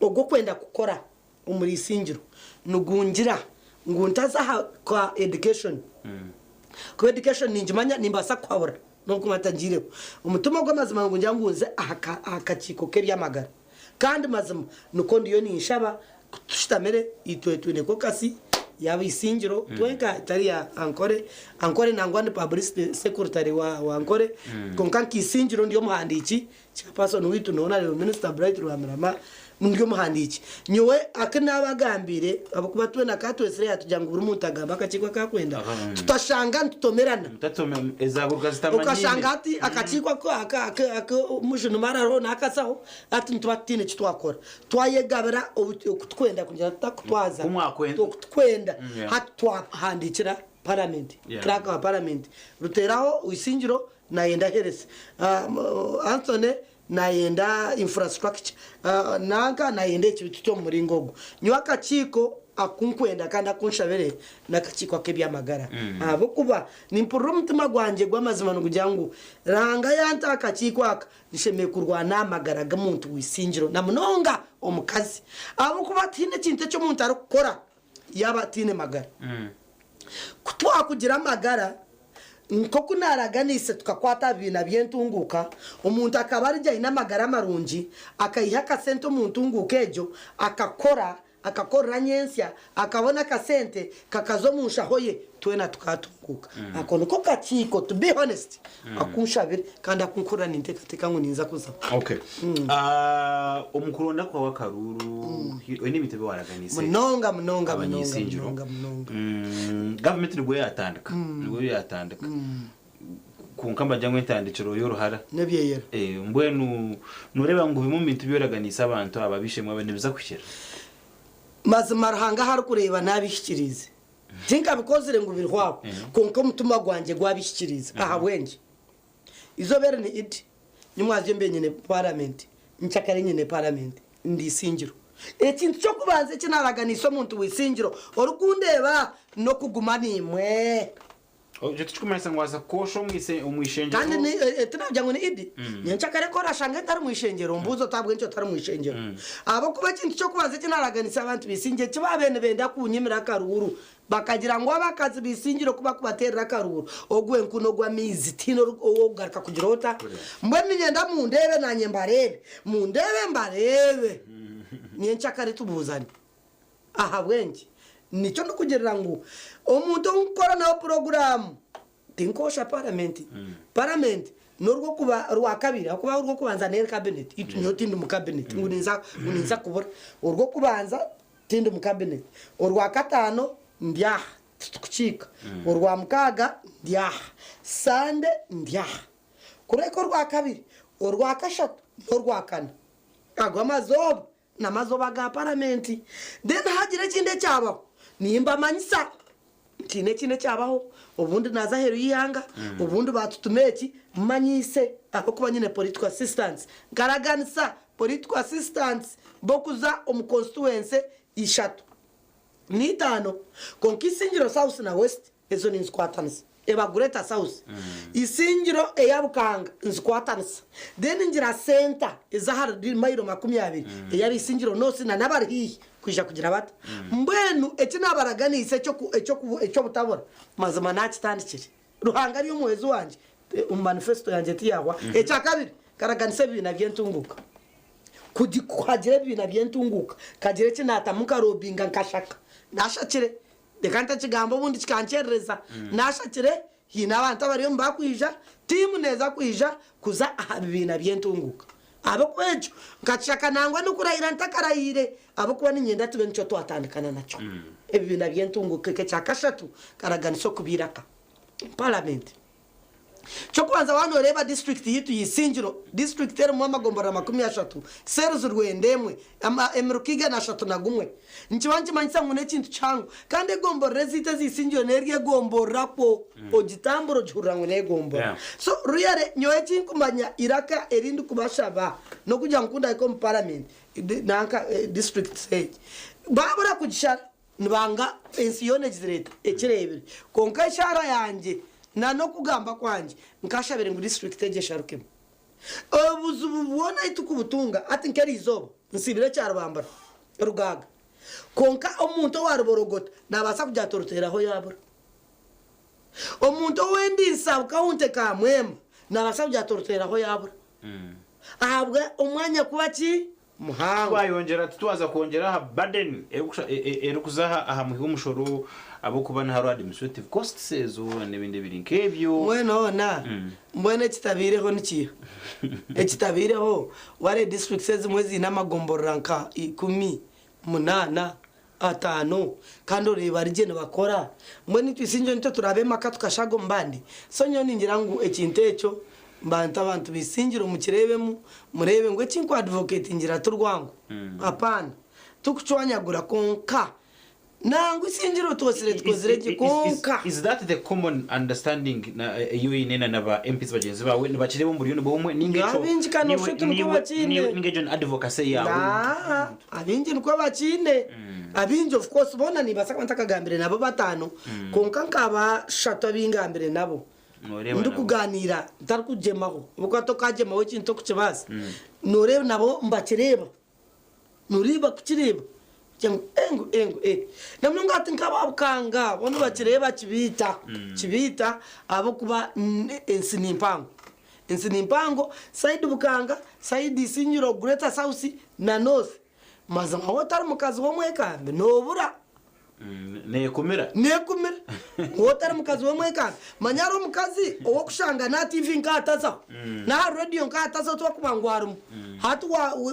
ogw'okwenda kukora omuri Isingiro nigungira ngu ntaza aha ka education kuba education ningimanya nimbaasa kuhabura n'obu nkuba ntagiireho. Omutima ogw'amazima nigungira ngu nze aha kakiiko k'eby'amagara kandi mazima nikwo ndiyo ninshaba ku tushutamire itwe twine kokasi yaaba Isingiro twenka etari ya Ankore, Ankore nangwa ndi publicity secretary wa Ankore kwonka nka Isingiro ndi omuhandiiki Chairperson waitu ni Honourable Minister Bright Rwamirama, ndi omuhandiiki. Nyowe aku naabagambiire ahabw'okuba twena ka twetsire yaatugira ngu buri muntu agambe akakiiko aku arikwenda, tutashanga nitutomerana. Okashanga hati akakiiko aku aku Mujuni Mara ariho naakazaho, hati nituba tutaine eki twakora. Twayegabira oku turikwenda kugira tutakutwaza oku turikwenda. Hati twahandiikira Paramenti, Clerk wa Paramenti, Ruteraho Isingiro Nayenda health, Anthony nayenda infrastructure, nanka nayenda eki tutyo omu muringo ogwo. Nyowe akakiiko aku nkwenda kandi aku nshabire n'akakiiko ak'eby'amagara ahabw'okuba nimpurira omutima gwangye gw'amazima nigugira ngu Ruhanga yanta aha kakiiko aka nshemereire kurwana aha magara g'omuntu w'eisingiro na munonga omukazi ahabw'okuba tihaine ekintu eki omuntu arikukora yaaba ataine magara. Ku twakugira amagara, nk'oku naaraganiise tukakwata aha bibiina by'entunguuka, omuntu akaba ari gye aine amagara marungi, akaiha akasente omu ntunguuka egyo, akakora, akakorera nyentsya, akabona akasente kakaza omu nshaho ye, twena tukatunguuka. Ako niko kakiiko to be honest aku nshabire kandi aku nkuhurira ninteekateeka ngu ninza kuzamu. Okay. Ah, omu kuronda kwawe akaruuru oine ebintu ebi waraganiise Munonga munonga munonga abany'isingiro. munonga munonga. Gavumenti nibwo yatandika nibwo yatandika kwonka mbagira ngu entandikiro y'oruhara N'ebyeyera. Eh, mbwenu noreeba ngu bimwe omu bintu ebi oraganiise abantu aba ab'eishe-emwe aba nibiza kuhikira? Mazima Ruhanga ahu arikureeba naabihikiriize. Tinkabikozire ngu birihwaho, kwonka omutima gwangye gwabihikiriize. Ahabw'enki? Eizooba eri ni Idi, nyimwazyo mbe nyine paramenti, nkyakare nyine paramenti, ndi Isingiro. Ekintu ky'okubanza eki naaraganiise omuntu w'Isingiro orikundeeba n'okuguma naimwe. Ekyo tikikumanyisa ngu waaza kukoosha omu ishengyero. Kandi ni, eh, eh, tinagira ngu ni Idi. Nyenkyakare ku orashange ntari mu ishengyero, ombuuze oti ahabw'enki otari mu ishengyero. Ahabw'okuba ekintu ky'okubanza eki naaraganisa abantu b'Isingye, eki baabaire nibenda kuunyimira akaruuru, bakagira ngu abakazi b'Isingiro ku bakubateerera akaruuru, ogw'enku n'ogw'amaizi tihaine ori- ow'okugaruka kugira ota. Mbwenu niinyenda mundeebe naanye mbareebe, mundeebe mbareebe. Nyenkyakare tubuuzane. Ahabw'enki? Nikyo ndikugirira ngu omuntu ou nkukora nawe puroguraamu tinkwosha paramenti. Paramenti n'orw'okuba rwakabiri ahakuba orw'okubanza n'eri kabineti itwe nyowe tindi mu kabineti ngu ninza ngu ninza kubura. Orw'okubanza tindi mu kabineti, orwakataano ndi aha titukukiika, orwamukaaga ndi aha, Sande ndi aha. Kureka orwakabiri, orwakashatu n'orwakana ago amazooba N'amazooba ga paramenti. Then hagira ekindi ekyabaho, nimbamanyisa nti haine ekindi ekyabaho, obundi naaza aheeru y'eihanga, obundi baatutuma eki, mmanyiise ahabw'okuba nyine political assistants. Nkaraganisa political assistants b'okuza omu constituency ishatu n'eitaano, kwonka Isingiro South na West Ezo ninzikwatanisa. Eba Greater South. Isingiro eya Bukanga nzikwatanisa. Then ngira centre ez'ahari mailo 20 ey'aba Isingiro North na n'abari haihi kwija kugira bata. Mbwenu eki naabaraganiise eky'obutabura mazima naakitandikire. Ruhanga ari omuhwezi wangye, omu manifesto yangye tiyaahwa. Ekyakabiri, nkaraganisa ebibiina by'entunguuka. Ku hagira ebibiina by'entunguuka, nkagira eki naatamu nkarobinga nkashaka. Naashakire. Reka ntakigamba obundi kikankyerereza. Nashakire haine abantu abariyo nibakwija, tiimu neeza kwija kuza aha bibiina by'entunguuka. Ahabw'okuba ekyo nkakishaka nangwa n'okurahira ntakarahiire ahabw'okuba niinyenda tube nikyo twatandikana nakyo. Ebibiina by'entunguuka. Ekya kashatu nkaraganisa okuba eiraka omu paramenti. Ky'okubanza waaba nooreeba disiturikiti yaitu ya Isingiro, disiturikiti erimu amagomborora 30, cells 91, emiruka 131. Nikiba nikimanyisa ngu n'ekintu kihango. Kandi egomborora ezaitu eza Isingiro n'eri egomborora kwo, ogitambura ogihurira ngu n'egomborora. So really nyowe eki nkumanya eiraka eri ndikubashaba n'okugira ngu ku ndahika omu paramenti, nanka disiturikiti egi, baabura kugishara. Nibanga ensi yoona egizire eta ekireebire. Kwonka eshaara yangye na n'okugamba kwangye nkashabire ngu disiturikiti egi esharukemu. Obuzibu bwona ahu turikubutunga hati nk'eriizooba nsiibire Kyarubambura, Rugaaga. Kwonka omuntu owaruborogota naabaasa kugira ati oruteeraho yaabura. Omuntu ow'endiisa Bukahunte Kamwema naabaasa kugira ati oruteeraho yaabura. Ahabwa omwanya kuba ki? Muhango. Twayongyera titwaza kwongyera aha burden erikuza aha muhi w'omushoro ahabw'okuba nihariho administrative costs ezo n'ebindi ebiri nk'ebyo. Mbwenu hoona mbwenu ekitabaireho ni kiiha? Ekitabaireho wareeba districts ezimwe ziine amagomborora nka ikumi, munaana, ataano kandi oreeba bari gye nibakora. Mbwenu itwe Isingiro nitwe turaabe emaka tukashaaga omu bandi? So nyowe ningira ngu ekintu ekyo bantu abantu ba Isingiro mukireebemu mureebe ngu eki nku-advocatingira ti rwango. Apaana. Tikucwanyagura kwonka nangwa Isingiro twosire tukozire gye kwonka. Is that the common understanding ei oine na ba MPs bagyenzi baawe? Nibakireeba omu buryo nibwo bumwe ninga ekyo Abingi ka noshusha oti nikwo bakiine. ninga egyo ni advocacy yaawe? Ngaaha, abaingi nikwo bakiine. Abaingi of course boona nimbaasa kuba ntakagambire nabo bataano, kwonka nka bashatu abu ngambire nabo, Nooreeba nabo. ndikugaaniira ntarikugyemaho, ahabw'okuba tokagyemaho ekintu tokukibaasa, nooreeba nabo nibakireeba, nooreeba kukireeba kugira ngu eh ngu eh ngu eh. Na munonga hati nk'aba Bukanga bo nibakireeba kibaita, kibaita ahabw'okuba ensi ni mpango. Ensi ni mpango, side Bukanga, side Isingiro, Greater South na North. Mazima waaba otari mukazi w'omwekambi noobura. Neekumira. Neekumira. Waaba otari mukazi w'omwekambi. Manya hariho omukazi ow'okushanga n'aha tiivi nk'ahatazaho, n'aha reediyo nk'ahatazaho tibarikuba ngu arimu. Hati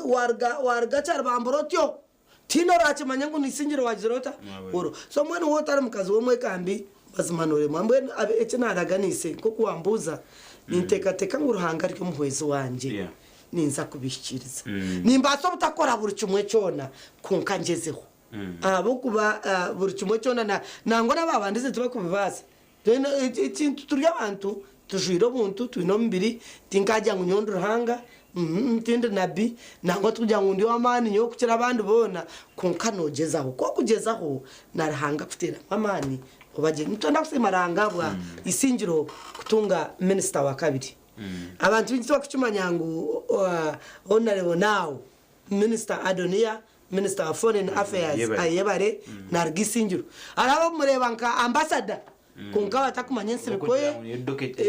waaruga waaruga Kyaribambura otyo, tihaine oraakimanya ngu Nisingire waagizire ota? Oro. So mbwenu waaba otari mukazi w'omwekambi, mazima nooremwa. Mbwenu eki naaraganiise nk'oku wambuuza, ninteekateeka ngu Ruhanga ari omuhwezi wangye. Ninza kubihikiiriza. Nimbaasa obutakora buri kimwe kyona, kwonka ngyezeho. Ahabw'okuba buri kimwe kyona, nangwa n'abaabandize tibarikubibaasa. Twena ekintu turi abantu, tujwaire obuntu, twine omubiri, tinkaagira ngu nyowe ndi Ruhanga, tindi nabi, nangwa tikugira ngu ndi ow'amaani nyowe kukira abandi boona, kwonka noogyezaho. Ku orikugyezaho, na Ruhanga akuteeramu amaani oba gye. Nitwenda kusiima Ruhanga ahabwa Isingiro kutunga minisita wa kabiri. Abantu baingi tibakukimanya ngu Honarebo now Minisita Adonia, Minisita wa Foreign Affairs Ayebare naruga Isingiro. Hariho abakumureeba nka ambasada kwonka batakumanya ensiriko ye,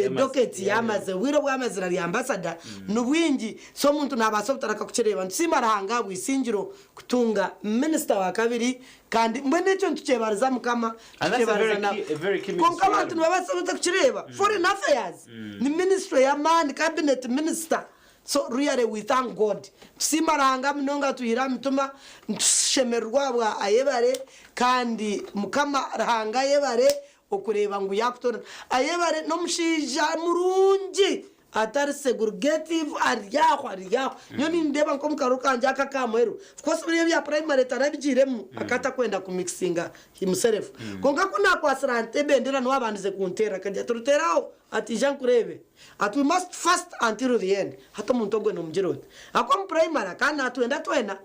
docket y'amazi, obwire obu amazire ari ambasada nibwingi so omuntu nabaasa obutareka kukireeba. Nitusiima Ruhanga ahabwa Isingiro kutunga minisita wa kabiri kandi mbwenu ekyo nitukyebariza Mukama And that's a tukyebariza very na key, a very key kwonka ministry abantu nibabaasa bata kukireeba foreign affairs ni ministry y'amaani cabinet minister so really we thank God nitusiima Ruhanga munonga atwihire aha mitima nitushemererwa ahabwa Ayebare kandi Mukama Ruhanga ayebare okureeba ngu yakutoorana Ayebare n'omushaija murungi Atari segregative ari aho ari aho. Nyowe nindeeba nk'omu karuru kangye aka aka muheru, of course biriya ebya primary tarabigiiremu akaba atakwenda ku mixinga himself. Kwonka ku naakwasire nti ebendera niwe abandize kunteera akagira ati ruteere aho ati ija nkureebe. Ati we must fast until the end. Hati omuntu ogwe nomugira ota? Ahakuba omu primary akaba naatwenda twena.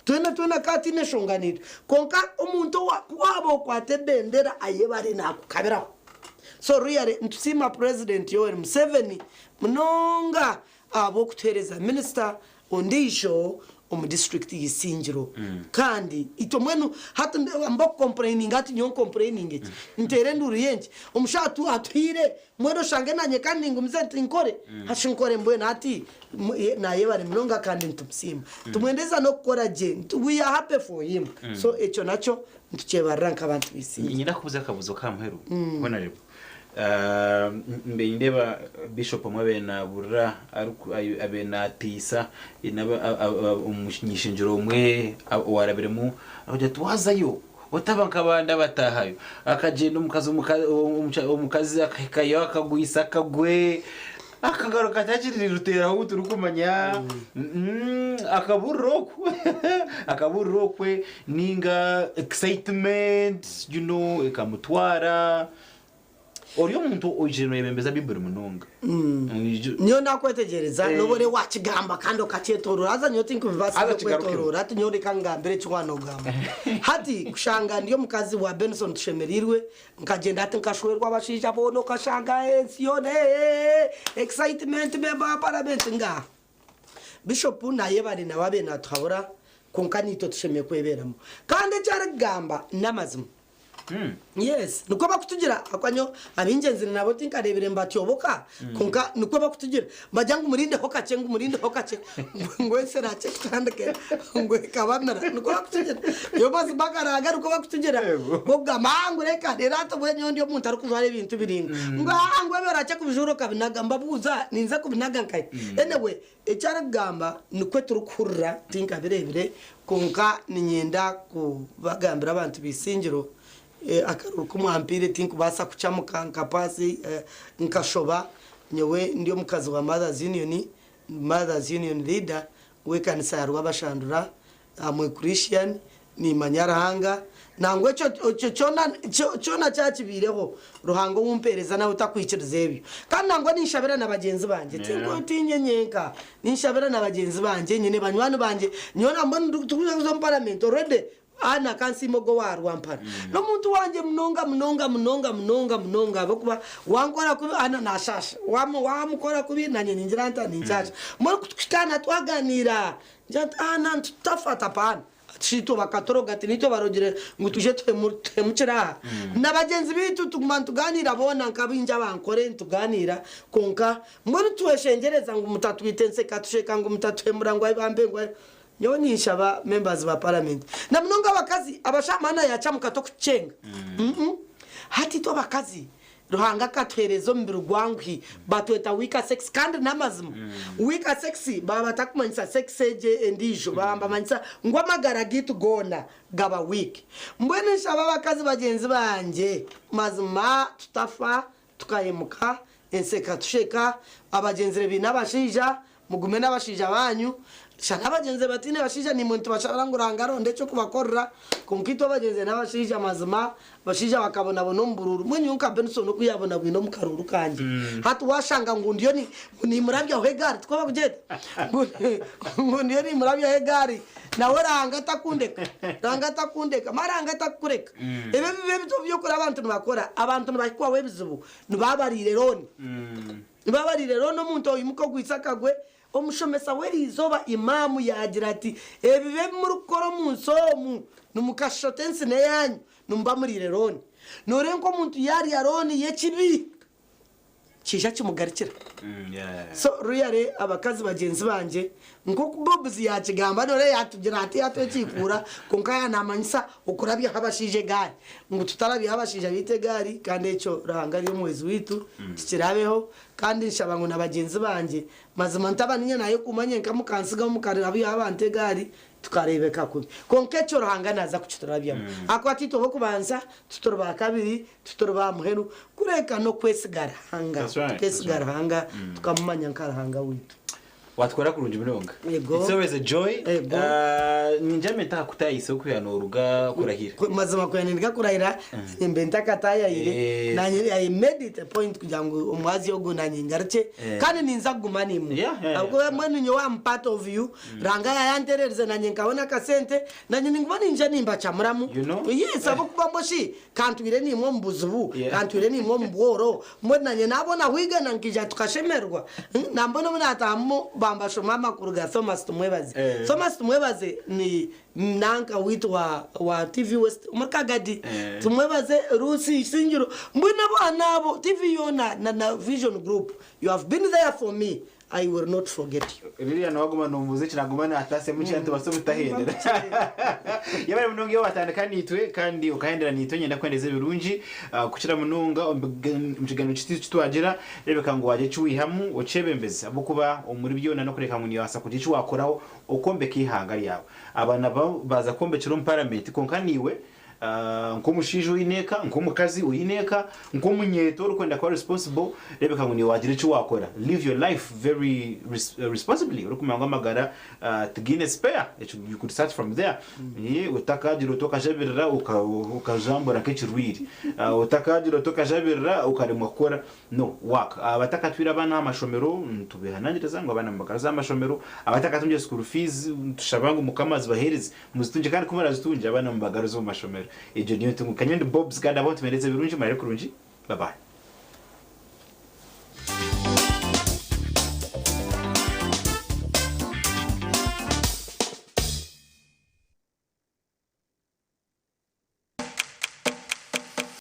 Twena twena akaba ataine nshonga naitwe. Kwonka omuntu owa ku waaba okwata ebendera ayebare naakukabiraho. So really nitusiima President Yoweri Museveni munonga ahabw'okutuheereza minisita ondiijo omu disiturikiti y'Isingiro. Kandi itwe mbwenu hati mba okucomplaininga hati nyowe ncomplaininge ki? Nteere enduuru y'enki? Omushaho atuhaire Mbwenu oshange nanye kandi ningumize nti nkore, hashi nkore mbwenu hati nayebare munonga kandi nitumusiima. Nitumwendeza n'okukora gye, we are happy for him. So ekyo nakyo nitukyebarira nk'abantu b'eisingye. Nyine kukubuuza akabuuzo ka muheru Honourable. Mbe nindeeba Bishop omwe abaire naburira abaire natiisa omunyishengyero omwe owarabiremu akagira ati wazayo Otaba nk'abandi abataahayo. Akagyenda omukazi omukazi akahikayo akagwisa akagwe akagaruka atakiri ruteeraho ou turikumanya akaburira okwo akaburira okwe ninga excitement you know ekamutwara. Ori omuntu oijire noyebembeza Baiburi munonga. Nyowe nakwetegyereza noba ori wakigamba kandi okakyetorora haza nyowe tinkubibaasa Haza kigarukemu. kwetorora hati nyowe reka ngambire eki wanogamba. Hati kushanga ndi omukazi wa Benson Tushemereirwe nkagyenda hati nkashwerwa abashaija boona okashanga ensi yoona eeh excitement member wa parliament ngaha. Bishop nayebare nawe abe natuhabura kwonka naitwe tushemereire kweberamu. Kandi eki arikugamba namazima. Yes, nikwo bakutugira ahakuba nyowe abaingi nzire nabo tinkareebire nibatyoboka kwonka nikwo bakutugira nibagira ngu murindeho kakye ngu murindeho kakye ngu ensi eraakye kutandika ngu ekabamira nikwo bakutugira nyowe mazima agaraaga nikwo bakutugira bakugamba aa ngu reka reero hati mbwenu nyowe ndi omuntu arikujwara ebintu biraingwa ngu aa ngu ebi oraakye kubijuura okabinaga mbabuuza ninza kubinaga nkahi anyway Eki arikugamba nikwo turikuhurira tinkabireebire kwonka niinyenda kubagambira abantu b'eisingiro akaruru ku mwampiire tinkubaasa kucamuka nka paasi nkashoba nyowe ndi omukazi wa Mothers Union, Mothers Union leader w'ekanisa ya Rwabashandura I'm a Christian Nimanya Ruhanga, nangwa ekyo ekyo kyona kyona kyakibaireho, Ruhanga ou mpeereza nawe takwikiriza ebyo. Kandi nangwa ninshabira na bagyenzi bangye, tinku tiinye nyenka, ninshabira na bagyenzi bangye, nyine banywani bangye, nyowe nambwenu ndikuza kuza omu parliament already Ann akansiima ogwo owa Rwampara. N'omuntu wangye munonga munonga munonga munonga munonga ahabw'okuba wankora kubi Ann nashaasha, wamukora kubi nanye ningira nta ninshaasha. Mbwenu kutuhikaana twaganiira, ngira nti Ann nitutafa tapaana. Shi itwe bakaturoga ati niitwe barogire ngu twije tuhemukire aha. Na bagyenzi baitu tuguma nitugaaniira boona nk'abaingi abankore nitugaaniira kwonka mbwenu tweshengyereza ngu mutatwita ensi ekatushweka ngu mutatuhemura ngu ai bambe ngu ai. Nyowe ninshaba members ba parliament na munonga abakazi abashamana yachamuka tokucenga. Hati itwe abakazi Ruhanga akatuhereza omubiri gwanguhi batweta weaker sex kandi namazima. Weaker sex baba batakumanyisa sex egyo endijo baba nibamanyisa ngu amagara gaitu goona gaba weak. Mbwenu nshaba abakazi bagyenzi bangye mazima tutafa tukahemuka ensi ekatusheka, abagyenzire baine abashaija Mugume n'abashaija baanyu. Shana abagyenzi bataine bashaija naimwe nitubashabira ngu Ruhanga aronde eky'okubakorera. Kwonka itwe abagyenzi n'abashaija mazima abashaija bakabonabona omu buruuru. Mbwenu nyowe nka Benson oku yaabonabwine omu karuuru kangye. Hati waashanga ngu ndiyo ni ngu nimurabyaho egaari tikwo bakugyeta? Ngu ngu ndiyo nimurabyaho egaari nawe Ruhanga atakundeka. Ruhanga atakundeka. Mara Ruhanga atakukureka. Ebi ebibi ebi eby'okuri abantu nibakora, abantu nibahikwaho ebizibu nibabariire looni. Nibabariire roona omuntu oimuka ogwitse akagwe. Omushomesa w'eriizooba Imam yaagira ati, Ebibi ebi murikukora omu nsi omu, nimukashusha oti ensi n'eyaanyu, nimuba muriire rooni. Nooreeba nk'omuntu yaarya rooni y'ekibi, kiija kimugarukira. So really abakazi bagyenzi bangye, nk'oku Bobs yaakigamba, nooreeba yaatugira ati yaatwekiikuura, kwonka yaanamanyisa okurabyaho abashaija egaari. Ngu tutarabyaho abashaija baitu egaari kandi ekyo Ruhanga ari omuhwezi waitu tikiraabeho kandi nshaba ngu na bagyenzi bangye mazima ntaba ninye nayekuuma nyenka mukansigaho mukarabyaho abantu egaari tukareebeka kubi kwonka ekyo Ruhanga naaza kukiturabyamu ahakuba titwe b'okubanza tituri ba kabiri tituri ba muheru kureka n'okwesiga Ruhanga That's right, tukesiga that's right. Ruhanga tukamumanya nka Ruhanga waitu. Watukora kurungi munonga. Ego. It's always a joy. Ego. Ningira mbe ntakakutayise okuhera noruga kurahira. Mazima kuhera ninduga kurahira mbe ntakatayayire. Yes. Nanye I made it a point kugira ngu omwazyo ogu nanye ngarukye Eh. kandi ninza kuguma nimwe. Yeah. Ahabw'okuba mbwenu nyowe am part of you. Ruhanga yayantererize nanye nkabona akasente nanye ninguma ninja nimbacamuramu. You know? Yes, ahabw'okuba mbwe shi kantwire nimwe omu buzibu, Yeah. kantwire nimwe omu bworo. Mbwenu nanye nabona hwigana nkaija tukashemererwa. Nambwenu obu naatahamu bambashoma amakuru ga Thomas Tumwebaze. Eh. Thomas Tumwebaze ni nanka waitu wa, wa TV West omuri Kagadi. Eh. Tumwebaze Rusi Isingiro. Mbwenu abaana abo TV yoona na, na Vision Group you have been there for me I will not forget you. Lilian waguma nombuuza eki naguma natasemu kya nitubaasa obutahendera. Yebare munonga iwe watandika naitwe kandi okahendera naitwe nyenda kukwendeza ebirungi kukira munonga omu kiganiro kitu eki twagira rebeka ngu wagira eki waihamu okyebembeze ahabw'okuba omuri byona n'okureka ngu nibaasa kugira eki wakoraho okwombeka eihanga ryawe. Aba nabo baaza kwombekyera omu paramenti kwonka naiwe Nk'omushaija oine eka, nk'omukazi oine eka, nk'omunyeeto orikwenda kuba responsible, reebeka ngu niiwe waagira eki waakora. Live your life very responsibly orikumanya ngu amagara tigaine spare, ekyo you could start from there. Otakaagira oti okajabirira okajambura nk'ekirwaire, otakaagira oti okajabirira okaremwa kukora. No work. Abatakatwire abaana aha mashomero nitubehanangiriza ngu abaana mubagaruze aha mashomero, abatakatungire school fees nitushaba ngu Mukama azibahereze muzitungye kandi ku murazitungye abaana mubagaruze omu mashomero. Egyo niyo ntunguka. Nyowe ndi Bobs kandi abaho nitubahereza ebirungi murare kurungi. Bye bye.